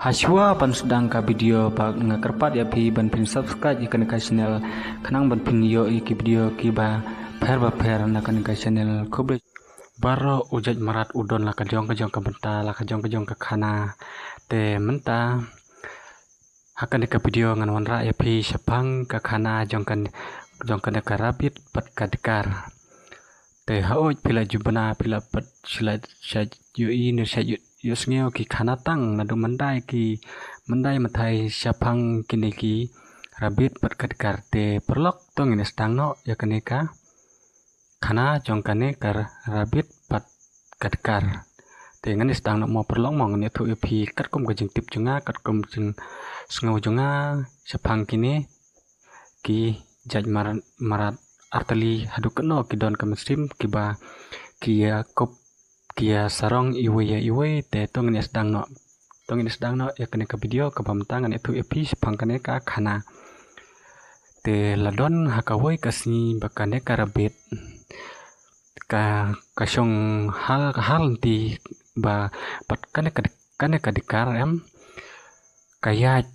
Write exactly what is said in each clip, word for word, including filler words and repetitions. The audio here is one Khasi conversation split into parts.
Hashwa ban sdang ka video ba nga kyrpad ïa phi ban phin subscribe ïa kane ka channel khnang ban phin ïoh ïa ki video kiba pher ba pher na kane ka channel. Khublei. Baroh u jait mrad u don la ka jong ka jong ka bynta, la ka jong ka jong ka khana. Te mynta ha kane ka video ngan wanrah ïa phi shaphang ka khana jong kan jong kane ka rabbit bad ka dkar. Te haoid phi la ju bna phi la pat shu la sha ïohi ne sha ïohsngew ki khana tang naduh myndai ki myndai mynthai shaphang kine ki rabbit bad ka dkar. Te paralok to ngin sdang noh ïa kane ka khana jong kane ka rabbit bad ka dkar. Te ngan sdang noh mo paralok mo, ngan ïathuh ïa phi katkum ka jingtip jong nga, katkum jingsngew jong nga shaphang kine ki jait mrad, mrad artylli haduh katno ki don ka mynsiem kiba ki ïa kup ki ïa sarong iwei ïa iwei. Te to ngin sdang noh. To ngin sdang noh ïa kane ka video kaba mynta ngan ïathuh ïa phi shaphang kane ka khana. Te la don ha kawei ka sngi ba kane ka rabbit ka ka shong ha ha lynti ba bad kane ka kane ka dkar em ka ïaid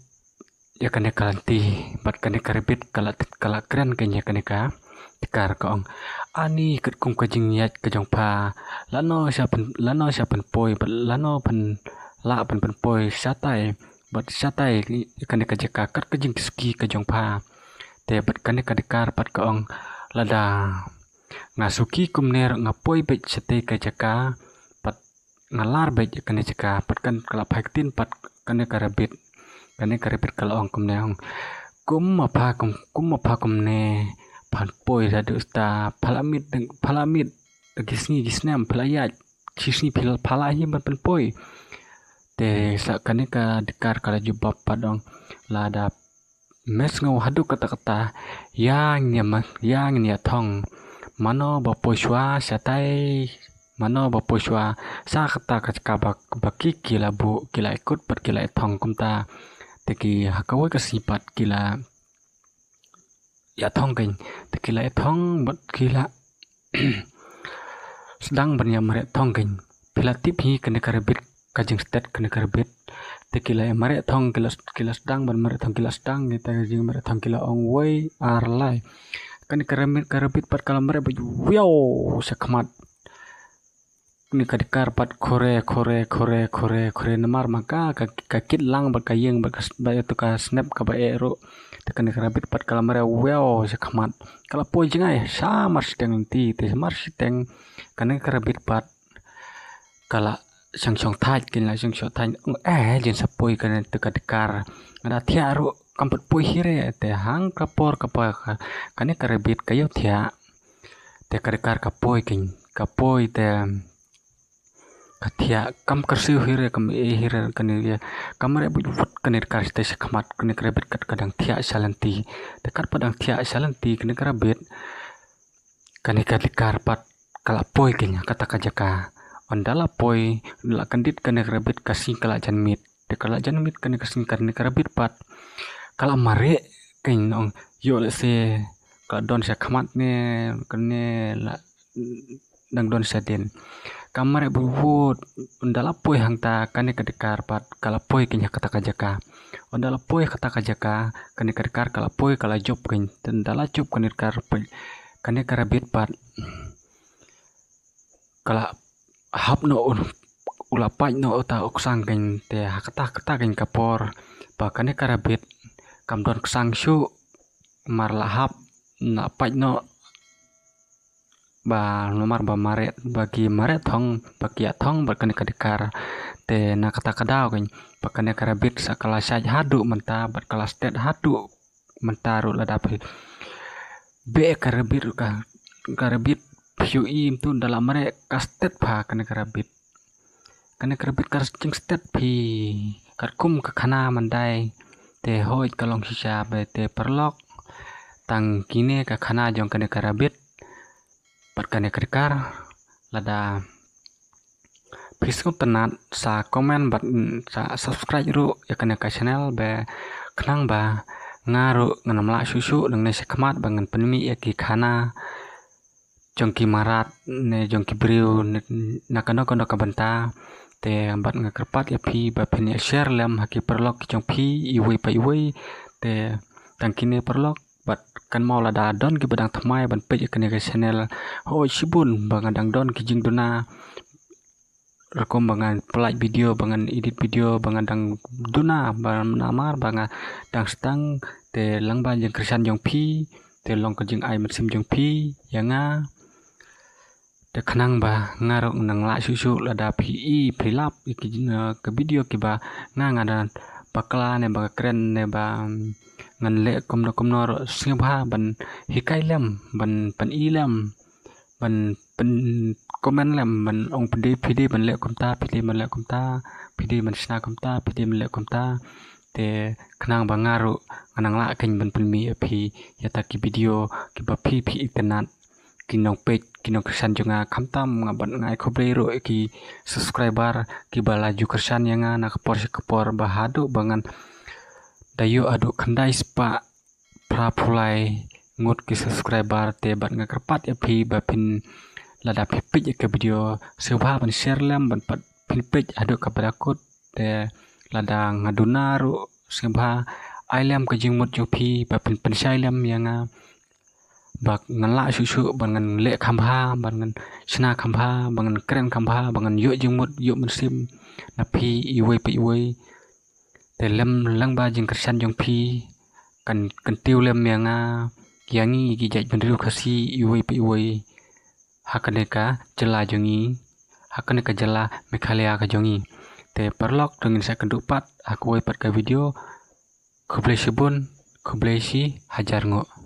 ïa kane ka lynti bad kane ka rabbit ka la ka la kren ka ïa kane ka dkar ka ong, ani katkum ka jingïaid ka jong pha lano sha pyn lano sha pynpoi bad lano pyn lah ban pynpoi shatai bad shatai ïa kane ka jaka kat ka jingsuki ka jong pha. Te bad kane ka dkar pat ka ong, lada nga suki kumne ruh nga poi beit shatei ka jaka pat nga lar beit kane jaka pat kan ka la phai ktien pat kane ka rabbit. Kane ka rabbit ka la ong kumne ong, kum ma pha kum kum ma pha kumne phan poi da du sta pha la miet pha la miet da ki sngi ki snem pha la ïaid ki sngi pha la pha la hi ban pynpoi. Te sa kane ka dkar ka la jubab pat ong, lada me sngew haduh katta katta ïa ngin ïa ma ïa ngin ïa thong. Mano ba poi shuwa shatai mano ba poi shuwa sa kata ka jaka ba ba ki ki la buh ki la ikut pat ki la ithong kumta. Te ki ha kawei ka sngi pat ki la ïa thong kein. Te ki la ïa thong bad ki la sdang ban ïa mareh thong kein. Phi la tip hi kane ka rabbit ka jingstet kane ka rabbit. Te ki la ïa mareh thong ki la ki la sdang ban mareh thong ki la sdang kita ka jingmareh thong ki la ong wei ar lai. Kane ka rabbit ka rabbit pat ka la mareh bad wiaw sha khmat. Kane ka dkar pat khore khore khore khore khore namar ma ka ka kit lang bad ka ïeng bad ka bad ïa tu ka snep kaba eh ruh. Te kane ka rabbit pat ka la mareh wiaw sha khmat. Ka la poi jngai sha mar shiteng lynti te mar shiteng kane ka rabbit pat ka la shang shong thait kin la shang shong thait eh jin sa poi kane tu ka dkar. Nga da thiah ruh kam pat poi hi re te hang ka por ka pa kane ka rabbit ka ïoh thiah. Te ka dkar ka poi kin ka poi te ka thiah kam kyrsiew hi re kam eh hi re kane ïa kam re but wut kane dkar te sha khmat kane ka rabbit kat ka dang thiah sha lynti. Te kat pa dang thiah sha lynti kane ka rabbit kane ka dkar pat ka la poi kin kata ka jaka. Ynda la poi la kyndit kane ka rabbit ka sngi ka la jan miet. Te ka la jan miet kane ka sngi kane ka rabbit pat ka la mareh kin ong ïoh lehse ka la don sha khmat ne kane la dang don sha dien. Ka mareh bud bud ynda la poi hangta kane ka dkar pat ka la poi kin ha kata ka jaka. Ynda la poi ha kata ka jaka kane ka dkar ka la poi ka la jop kin. Te ynda la jop kane dkar pat kane ka rabbit pat ka la hap noh u la pait noh uta u ksang kin te ha kata kata kin ka por ba kane ka rabbit kam don ksang shuh mar la hap na pait noh ba namar ba mareh ba ki mareh thong ba ki ïa thong bad kane ka dkar. Te na kata ka daw kin ba kane ka rabbit sa ka la shait haduh mynta bad ka la stet haduh mynta ruh lada phi beh ka rabbit ruh ka ka rabbit phi ïohi mynta da la mareh ka stet pha kane ka rabbit. Kane ka rabbit ka jingstet phi katkum ka khana mandai te hoi ka long shisha ba te paralok tang kine ka khana jong kane ka rabbit bad kane ka dkar lada phi sngewtynnat sa comment bad sa subscribe ruh ïa kane ka channel ba khnang ba nga ruh ngan ym lah shuh shuh nangne sha khmat ba ngan pynmih ïa ki khana jong ki mrad ne jong ki briew ne na kano kano ka bynta Te bad nga kyrpad ïa phi ba phin ïa share lem ha ki paralok ki jong phi iwei pa iwei. Te tang kine paralok, bad kan mo lada don kiba dang thymmai ban peit ïa kane ka channel, hooid shibun ba nga dang don ki jingduna rukom ba ngan pynlait video, ba ngan edit video, ba nga dang duna, ba namar ba nga dang sdang. Te lyngba jingkyrshan jong phi, te long ka jingai mynsiem jong phi ïa nga. Te khnang ba nga ruh ngan lah shuh shuh lada phi i phi lap ïa ki jin-, eh, ka video kiba nga nga dang bakla ne ba kren ne ba, mm, ngan leh kumno kumno ruh sngewbha ban hikai lem, ban pyn-i lem, ban pyn-comment lem, ban ong phi dei, phi dei ban leh kumta, phi dei ban leh kumta, phi dei ban shna kumta, phi dei ban leh kumta. Te khnang ba nga ruh ngan nang lah kein ban pynmih ïa phi ïa ta ki video kiba phi phi itynnad, ki nongpeit, ki nongkyrshan jong nga. Khamtam nga bad nga ai khublei ruh ïa ki subscriber kiba la ju kyrshan ïa nga na ka por sha ka por, ba haduh ba ngan da ïoh haduh khyndai spah phra phew lai ngut ki subscriber. Te bad nga kyrpad ïa phi ba phin, lada phi peit ïa ka video, sngewbha ban share lem, ban pat phin peit haduh kaba da kut. Te lada nga duna ruh, sngewbha ai lem ka jingmut jong phi ba phin pynshai lem ïa nga, ba ngan lah shuh shuh, ba ngan leh kham bha, ba ngan shna kham bha, ba ngan kren kham bha, ba ngan ïoh jingmut, ïoh mynsiem na phi iwei pa iwei. Te lem lyngba jingkyrshan jong phi, kan kyntiew lem ïa nga, ïa ngi ki jaitbynriew Khasi iwei pa iwei ha kane ka jylla jong ngi, ha kane ka jylla Meghalaya ka jong ngi. Te paralok, to ngin sa ïakynduh pat ha kawei pat ka video. Khublei shibun, khublei shi hajar nguh.